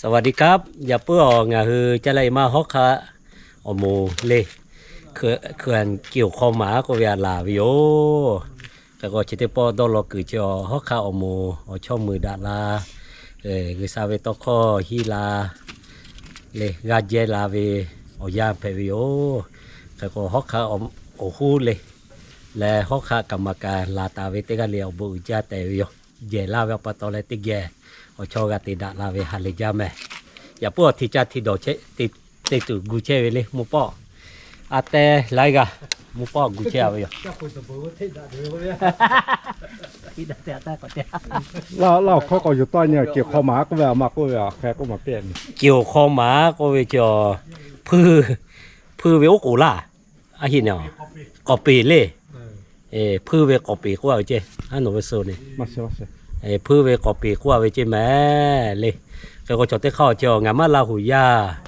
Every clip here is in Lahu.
สวัสดีครับ Yaꞈ puiˉ awˬ, ngaˬ hui Caˇ laˇ e maˇ Hawˉ hk'aˆ awˬ moˍ le, hkui-anˍ kiˬ awˬ hk'aw maˍ k'oˆ ve a laˬ ve yoˬ. Hk'e k'o chi teˇ pawˆ dawˇ law kuiˬ chi awˬ Hawˉ hk'aˆ awˬ moˍ awˬ chawˇ mui daꞈ la, G'uiˬsha ve tawˇ hkawˇ hiˉ la le, g'aˇ jehˇ la ve awˬ yanˇ hpehꞈ ve yoˬ. Hk'e k'o Hawˉ hk'aˆ awˬ hoˉ le, leh Hawˉ hk'aˆ kaˍ maˍ kaˍ laˬ taˍ ve teˇ g'aˇ le awˬ bon uiˍ jaˇ tehꞈ ve yoˬ. Jehˬ laˇ ve a pa taw leh teˇ geh awˬ chawˇ g'a te daꞈ la ve ha lehˬ jaˇ mehˍ. Yaꞈ puiˉ awˬ hti caˇ hti dawˬ te tuˬ gu chehˇ ve le, mvuhˇ pawˆ a teh laiˉ g'aˇ mvuhˇ pawˆ gu chehˇ a ve yoˬ. Laˇ awˬ hkawˇ k'awꞈ yuˬ tawˆ nyi, kiˬ awˬ hk'aw maˍ k'oˆ ve a ma k'oˆ ve a hk'e k'oˆ maˍ piˇ. Kiˬ awˬ hk'aw maˍ k'oˆ ve chi, hpuiˇ ve oˉ k'oˍ laˇ, a heˆ ne, k'awˍ peˍ le. Hpuiˇ ve k'awˍ peˍ k'oˆ a ve ceˇ, a nawˬ ve suh ne. Hpuiˇ ve k'awˍ peˍ k'oˆ a ve ceˇ mehˍ le. Hk'e k'o chaw teˇ hk'aˇ awˬ chi ngaˬ maˇ Laˇ huˍ yaˇ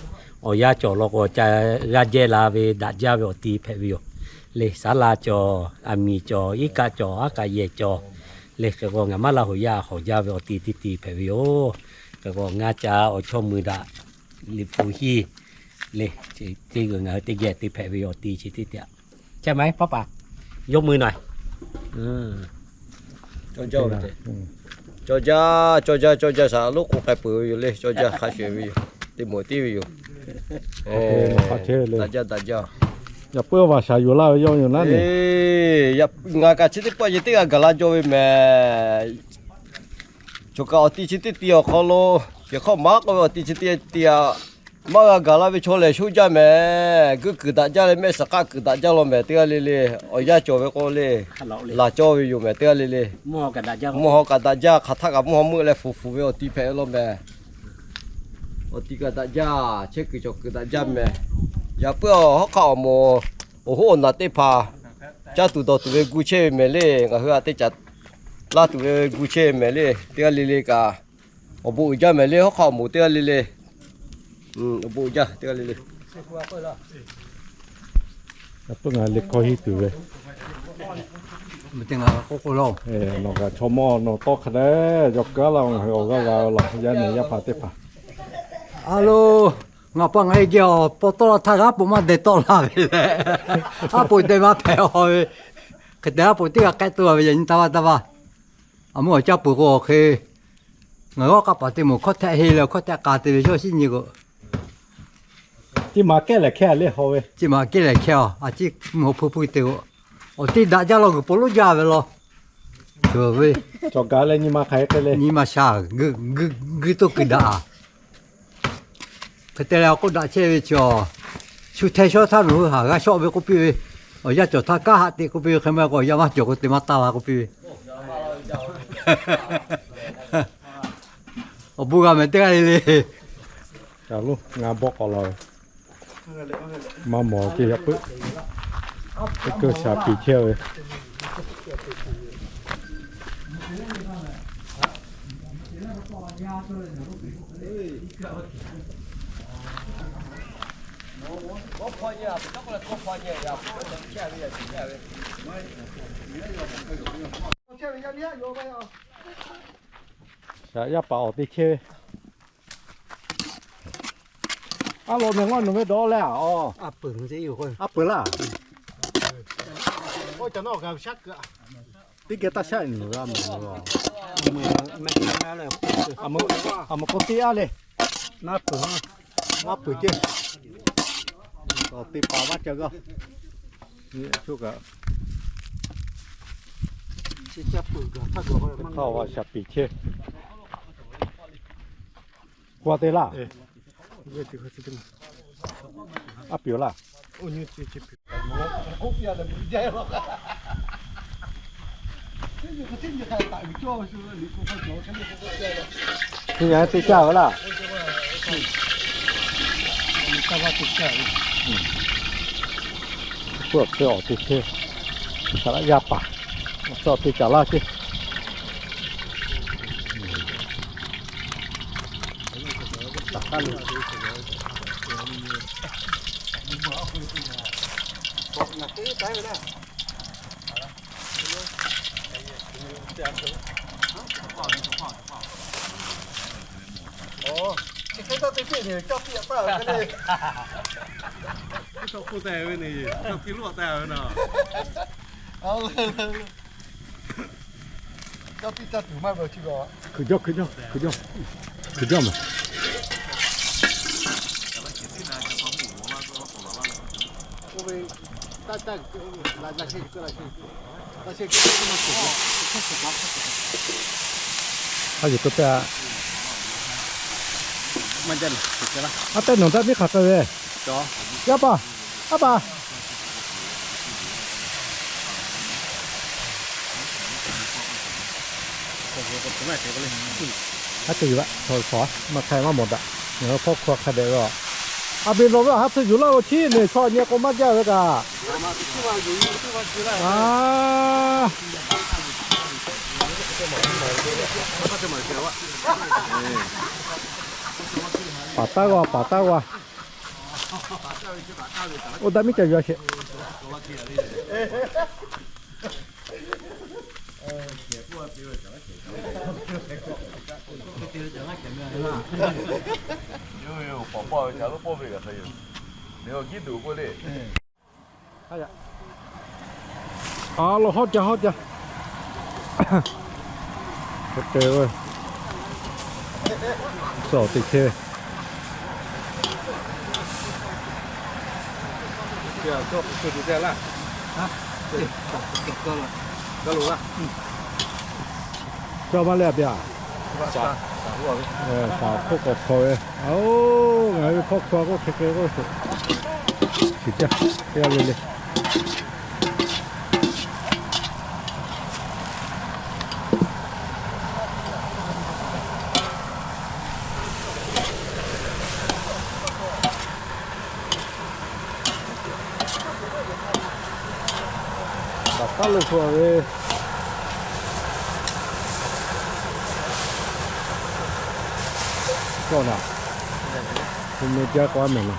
awˬ yanˇ cawˬ law k'o, ca g'aˇ jehˇ la ve daꞈ jaˇ ve awˬ ti hpehꞈ ve yoˬ. Le saˉ la cawˬ, aˬ miˍ cawˬ, iˉ kaˆ cawˬ, aˉ kaˆ yehˬ cawˬ. Le hk'e k'o ngaˬ maˇ Laˇ huˍ yaˇ hawˍ jaˇ ve awˬ ti teˇ ti hpehꞈ ve yoˬ. Hk'e k'o ngaˇ ca awˬ chawˇ mui daꞈ liꞈ hpu hiˇ le, teˇ g'uiˬ ngaˬ hui teˇ geh te hpehꞈ ve awˬ ti chi teˇ ti a. Chehˇ maˇ heˆ paˉ paˍ, yawˇ mui na. Cawˇ jaˇ, cawˇ jaˇ, cawˇ jaˇ, cawˇ jaˇ shaˍ loˉ k'oˍ k'ai peuˬ ve yoˬ le, cawˇ jaˇ hk'a shuˍ ve yoˬ. Teˇ moˍ tiˉ ve yoˬ. Daꞈ jaˇ, daꞈ jaˇ. Yaꞈ puiˉ awˬ vaˬ shaˍ yuˬ laˇ ve yawˇ yoˬ naˉ ne. Ngaˬ kaꞈ chi teˇ pawˆ yehˬ teˇ g'aˇ gaˬ la jaw ve mehˍ. Choˬ kaꞈ awˬ ti chi teˇ ti awˬ hk'aw lo, yehˬ hk'aw maˍ k'oˆ ve awˬ ti chi teˇ ti a, maˇ g'a gaˬ la ve chaw lehˬ shoˉ jaˇ mehˍ. Geuˆ kuiˬ daꞈ jaˇ leh mehˆ saˍ k'aˆ kuiˬ daꞈ jaˇ law mehˍ teˇ g'aˇ le le. Awˬ yanˇ cawˬ ve k'o le, laˬ cawˇ ve yoˬ mehˍ teˇ g'aˇ le le. Mvuhˇ haw kaꞈ daꞈ jaˇ, hk'aˬ htaˆ kaꞈ mvuhˇ haw meuˆ leh fuˍ fuˍ ve awˬ ti hpehꞈ ve law mehˍ. Awˬ ti kaꞈ daꞈ jaˇ, chehˇ kuiˬ cawˬ kuiˬ daꞈ jaˇ mehˍ. Yaꞈ puiˉ awˬ Hawˉ hk'aˆ awˬ moˍ awˬ hoˉ awˬ naˬ teˇ hpaˍ caˇ tuˬ dawˬ tuˬ ve gu chehˇ ve mehˍ le. Ngaˬ hui a teˇ caꞈ laˇ tuˬ ve gu chehˇ ve mehˍ le. Teˇ g'aˇ le le kaꞈ awˬ bon uiˍ jaˇ mehˍ le. Hawˉ hk'aˆ awˬ moˍ teˇ g'aˇ le le, awˬ bon uiˍ jaˇ teˇ g'aˇ le le. Yaꞈ puiˉ ngaˬ le hkawˇ hiˉ tuˬ ve, nawˬ kaꞈ chaw mawˇ nawˬ tawˇ hk'a dehꞈ yaw kaˉ laˇ, ngaˬ hui awˬ g'aˇ g'a laˬ, yaˇ nehˬ yaˇ hpaˍ teˇ hpaˍ. A lo, ngaˬ pa ngaˬ e geh awˬ paw tawˆ la htaˇ g'a aˉ poꞈ maˇ deh tawˆ la ve le. Aˉ poꞈ deh maˇ hpehꞈ haw ve. Hk'e te aˉ poꞈ teˇ g'aˇ k'ehˆ tuˬ a ve yaꞈ nyi taˇ vaˇ taˇ vaˇ. A mvuhˇ awˬ caˇ peuˬ k'o awˬ hk'e, ngaˬ hui awˬ k'aˇ paˍ te moˍ hkawˇ htehˆ he leh hkawˇ htehˆ k'a te ve chaw shiˉ nyi k'o, chi ma kehˉ lehˬ hkehˇ a le haw ve, chi ma kehˉ lehˬ hkehˇ a, a ciˉ mvuhˇ haw hpuiˇ hpuiˇ te k'o, awˬ teˇ daꞈ jaˇ law g'uiˬ paw lonˉ jaˇ ve law. Cawˬ ve, cawˬ gaˬ leh nyi ma hk'aˬ hk'e le, nyi ma sha g'uiˬ toˇ kuiˬ daꞈ a. Hk'e te leh awˬ k'oˆ daꞈ chehˇ ve chi awˬ, shu hteh shawˉ htaˇ nawˬ hui haˍ g'a shawˆ ve k'oˆ piˇ ve, awˬ yanˇ cawˬ htaˇ kanˉ haꞈ teꞈ k'oˆ piˇ ve, hk'e maˇ k'o awˬ yanˇ maˇ cawˬ k'o te maˇ taˇ la k'oˆ piˇ ve. Awˬ bon g'a mehˍ teˇ g'aˇ le le. Ngaˬ bawˆ k'awꞈ la ve, maˇ mawˬ ce yaꞈ puiˉ, teˇ keu shaˍ piˍ chehˇ ve. Shaˍ yaˇ paˍ awˬ te chehˇ ve. Aˉ lo meh, ngaˇ nuˬ ve dawˇ leh a, aˉ peuˬ laˇ. Teˇ geh taˇ shaˆ nuˬ g'a mawˬ. A mawˬ k'o teˇ aˉ le. Aˉ peuˬ ceˇ. Teˇ paˍ maˇ ca g'a. Coˇ kaꞈ, hk'aˇ a shaˍ piˍ chehˇ. K'oˆ a te laˇ. Aˉ piˍ laˇ. Teˇ nyi teˇ caˇ ve laˇ. Peuˬ, awˬ te chehˇ, saˍ laꞈ yaˇ paˍ, awˬ tcuhˇ awˬ te caˍ laˇ ceˇ. Hkui jawˇ, hkui jawˇ, hkui jawˇ, hkui jawˇ maˬ. Aˬ, yoˬ to te a. Aˉ, teˇ nawˬ daˇ miˉ hk'aˬ k'ai ve. Yaˇ paˍ, aˉ paˍ. Haˉ te yuˬ laˇ, chaw chaw maˇ hk'ai maˇ mawˬ daꞈ. Ngaˬ hui hpawˇ hkawˇ hk'a dehꞈ ve a. A beˬ lawˬ ve a haˉ tcuh yuˬ laˇ lo chiˉ neˬ chaw nyi k'o maˇ jaˇ ve kaꞈ. A, paˍ taˇ g'aˇ, paˍ taˇ g'aˇ. Oˇ daˇ miˉ ca yuˬ a sheˍ. A, lo hawˉ ca hawˉ ca. Te, suh teˇ chehˇ. Ca maˇ leh a piˇ a. Shaˍ hk'oˆ k'awꞈ hk'aw ve. Oˬ, ngaˬ hui hpawˇ hkawˇ k'oˆ hk'e hk'e k'oˆ sheˍ. Shiˍ jaˇ, teˇ g'aˇ le le. Baˬ taˉ lo hk'aw ve. Kawˆ naˍ, hk'e meh jaˇ k'o a mehˍ naˍ.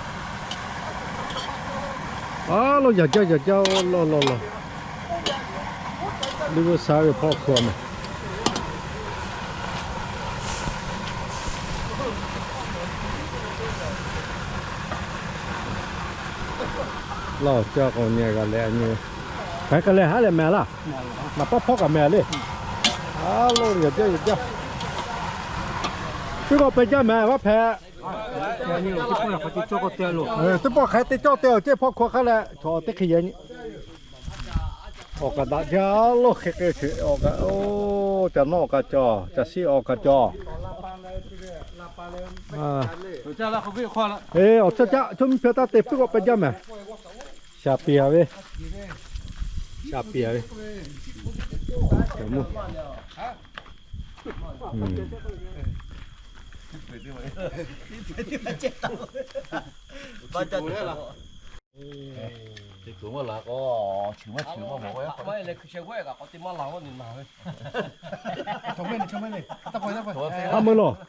A lo yaꞈ jaˇ yaꞈ jaˇ, lawˬ lawˬ lawˬ. Liˇ g'uˇ sha ve hpawˇ hkawˇ mehˍ. Laˇ awˬ caˇ k'awꞈ nyi g'a leh a nyi. Hk'aˬ hk'e leh haˉ leh mehˍ laˇ. Naˍ paˉ hpawˇ kaꞈ mehˍ le. A lo yaꞈ jaˇ yaꞈ jaˇ. Teˇ k'awꞈ peh jaˇ mehˍ vaˇ hpehꞈ. Teˇ pawˆ hk'aˬ hk'e te cawˇ te awˬ ceˇ hpawˇ hkawˇ hk'a leh chaw teˇ hk'e yehˬ nyi. Awˬ kaꞈ daꞈ jaˇ lo hk'e hk'e ce awˬ kaꞈ, oˬ, ca nawˇ awˬ kaꞈ cawˬ, ca shiˉ awˬ kaꞈ cawˬ. Eˬ, awˬ ceuˬ caˆ chawˇ miˇ hpehꞈ taˇ te puiˉ k'awꞈ peh jaˇ mehˍ. Shaˍ piˍ a ve. Shaˍ piˍ a ve. Aˉ meuˇ lawˬ.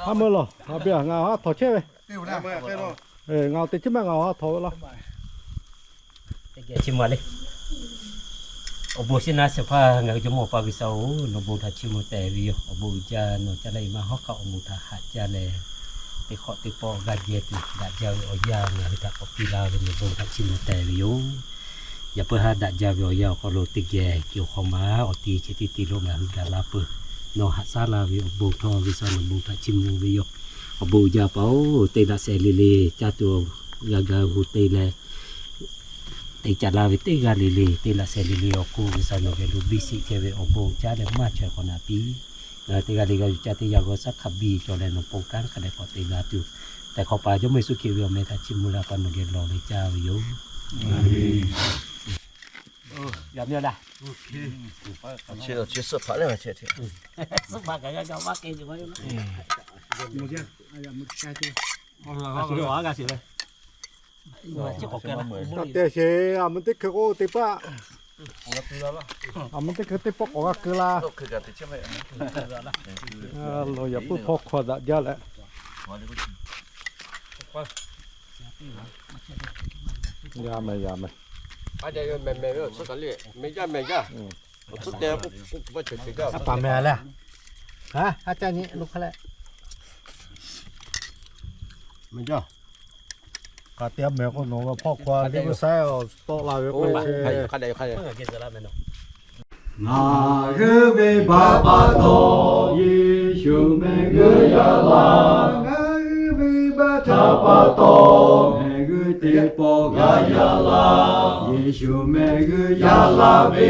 Aˉ meuˇ lawˬ, a piˇ a, ngaˬ haˉ htawnˍ chehˇ ve. Ngaˬ awˬ te chi maˇ ngaˬ awˬ haˉ htawnˍ ve laˇ. Teˇ geh chi ma le. Awˬ bon shiˉ naˉ shehˍ hpaˇ ngaˬ hui Jawˇmawˇ Awˬ pa G'uiˬsha-oˬ, nawˬ bon htaꞈ chiˇ mvuh tehˬ ve yoˬ. Awˬ bon uiˍ jaˇ nawˬ caˇ leh i maˇ hawˉ hk'aˆ awˬ moˍ htaꞈ haꞈ jaˇ leh, teˇ hk'awꞈ teˇ pawˆ g'aˇ jehˇ tuˬ daꞈ jaˇ ve awˬ yanˇ ngaˬ hui htaꞈ k'awꞈ piˇ laˇ ve nawˬ bon htaꞈ chiˇ mvuh tehˬ ve yoˬ. Yaꞈ puiˉ haˉ daꞈ jaˇ ve awˬ yanˇ awˬ hk'aw lo teˇ geh co hk'aw ma awˬ ti chi teˇ ti lo ngaˬ hui gaˬ la peuˬ. Nawˬ haꞈ shaˉ la ve awˬ bon htawˇ G'uiˬsha nawˬ bon htaꞈ chiˇ mvuh ve yoˬ. Awˬ bon uiˍ jaˇ pa-oˬ, teˇ laꞈ sheh le le caˇ tuˬ g'a ga hu te leh, te caˇ la ve teˇ g'aˇ le le, teˇ laꞈ sheh le le awˬ hk'oˆ G'uiˬsha nawˬ geh lo biˇ shiˆ chehˇ ve awˬ bon caˉ leh maˇ chaweh k'awꞈ naꞈ piˇ. Ngaˬ hui teˇ g'aˇ le g'a yuˬ caˇ teˇ yanˇ g'awˇ shaˉ hk'a biˇ cawˬ leh nawˬ pon kanˉ hk'a dehꞈ k'awꞈ te g'a tuˬ, teˇ hk'awꞈ pa Jawˇmawˇ Yeˍsuˆ Hkriꞈ ve awˬ meh htaꞈ chiˇ mvuh leh pa nawˬ geh lawˬ ve caˇ ve yoˬ. Chi suhˆ hpaꞈ leh, suhˆ hpaꞈ kaꞈ g'a g'a maˇ k'ai ce. Taꞈ te sheˍ, aˬ meuˇ teˇ hkui k'o te paˆ. Aˬ meuˇ teˇ hkui teˇ pawˆ k'awꞈ g'a keu la. Lo yaꞈ puiˉ hpawˇ hkawˇ daꞈ jaˇ leh. Yaˇ meh, yaˇ meh. Aˉ paˍ meh leh, a, a caˇ nyi lo hk'a leh. K'a te meh k'o, nawˬ hpawˇ hkawˇ teˇ g'uˇ saiˉ tawˆ la ve k'o, ngaˬ hui ve baˆ pa taw, Yeˍsuˆ meh g'uˇ yaˇ la. Ngaˬ hui ve baˆ htaꞈ pa taw, meh g'uˇ teˇ pawˆ g'a yaˇ la. Yeˍsuˆ meh g'uˇ yaˇ la ve,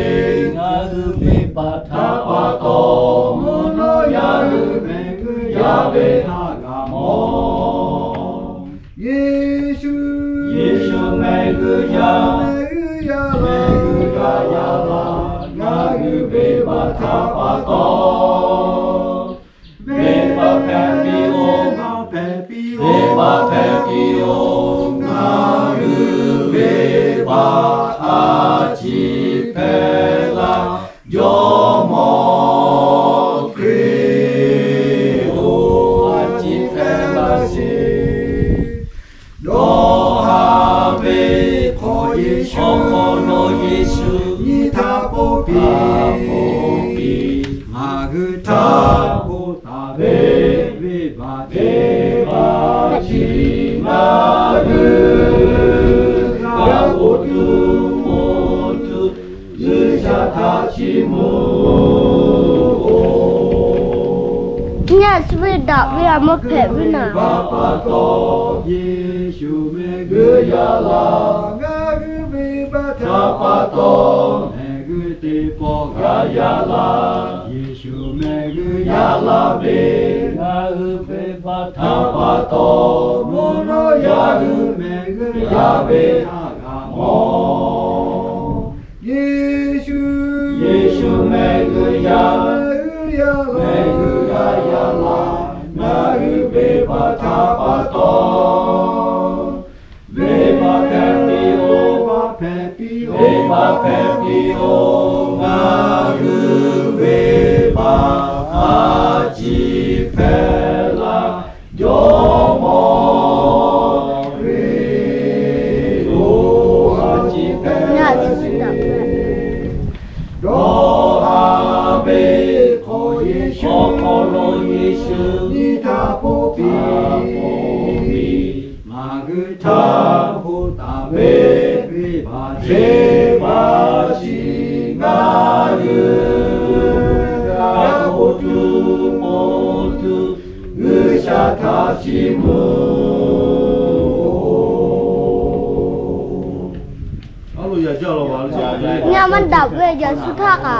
ngaˬ hui ve baˆ htaꞈ pa taw, mvuhˇ naw yaˇ hui meh g'uˇ yaˇ ve htaꞈ g'a mawˬ. Yeˍsuˆ, Yeˍsuˆ meh g'uˇ yaˇ, meh g'uˇ yaˇ la, meh g'uˇ yaˇ yaˇ la, ngaˬ hui ve baˆ htaꞈ pa taw. Venˇbaˆ hpehꞈ piˇ-oˬ, venˇbaˆ hpehꞈ piˇ-oˬ, ngaˬ hui ve baˆ a ciˉ hpehꞈ la, Jawˇmawˇ Hkriꞈ-oˬ, a ciˉ hpehꞈ la sheˍ. Dawˇ haˍ ve hk'aw Yeˍsuˆ, hk'aw lo Yeˍsuˆ nyi htaˇ k'oˆ piˇ, ngaˬ hui htaˇ k'oˆ taˍ ve, venˇbaˆ teˇ hpaˍ chi ngaˬ hui g'a k'oˆ tuˬ mawˬ tuˬ, G'uiˬsha htaꞈ chiˇ mvuh-oˬ. Nyi a shu ve daꞈ ve a mvuh hpehꞈ ve naˍ. Baˆ pa taw, Yeˍsuˆ meh g'uˇ yaˇ la. Ngaˬ hui ve baˆ htaꞈ pa taw, meh g'uˇ teˇ pawˆ g'a yaˇ la. Yeˍsuˆ meh g'uˇ yaˇ la ve, ngaˬ hui ve baˆ htaꞈ pa taw, mvuhˇ naw yaˇ hui meh g'uˇ yaˇ ve htaꞈ g'a mawˬ. Yeˍsuˆ, Yeˍsuˆ meh g'uˇ yaˇ, meh g'uˇ yaˇ, meh g'uˇ yaˇ yaˇ la, ngaˬ hui ve baˆ htaꞈ pa taw. Venˇbaˆ hpehꞈ piˇ-oˬ, venˇbaˆ hpehꞈ piˇ-oˬ, ngaˬ hui ve baˆ a ciˉ hpehꞈ la. Jawˇmawˇ Hkriꞈ-oˬ, a ciˉ hpehꞈ la sheˍ. Dawˇ haˍ ve hk'aw Yeˍsuˆ, hk'aw lo Yeˍsuˆ nyi htaˇ k'oˆ piˇ, ngaˬ hui htaˇ k'oˆ taˍ ve, venˇbaˆ teˇ hpaˍ chi ngaˬ hui g'a k'oˆ tuˬ mawˬ tuˬ, G'uiˬsha htaꞈ chiˇ mvuh-oˬ. Nyi maˇ daꞈ ve yaꞈ shu htaˇ kaꞈ.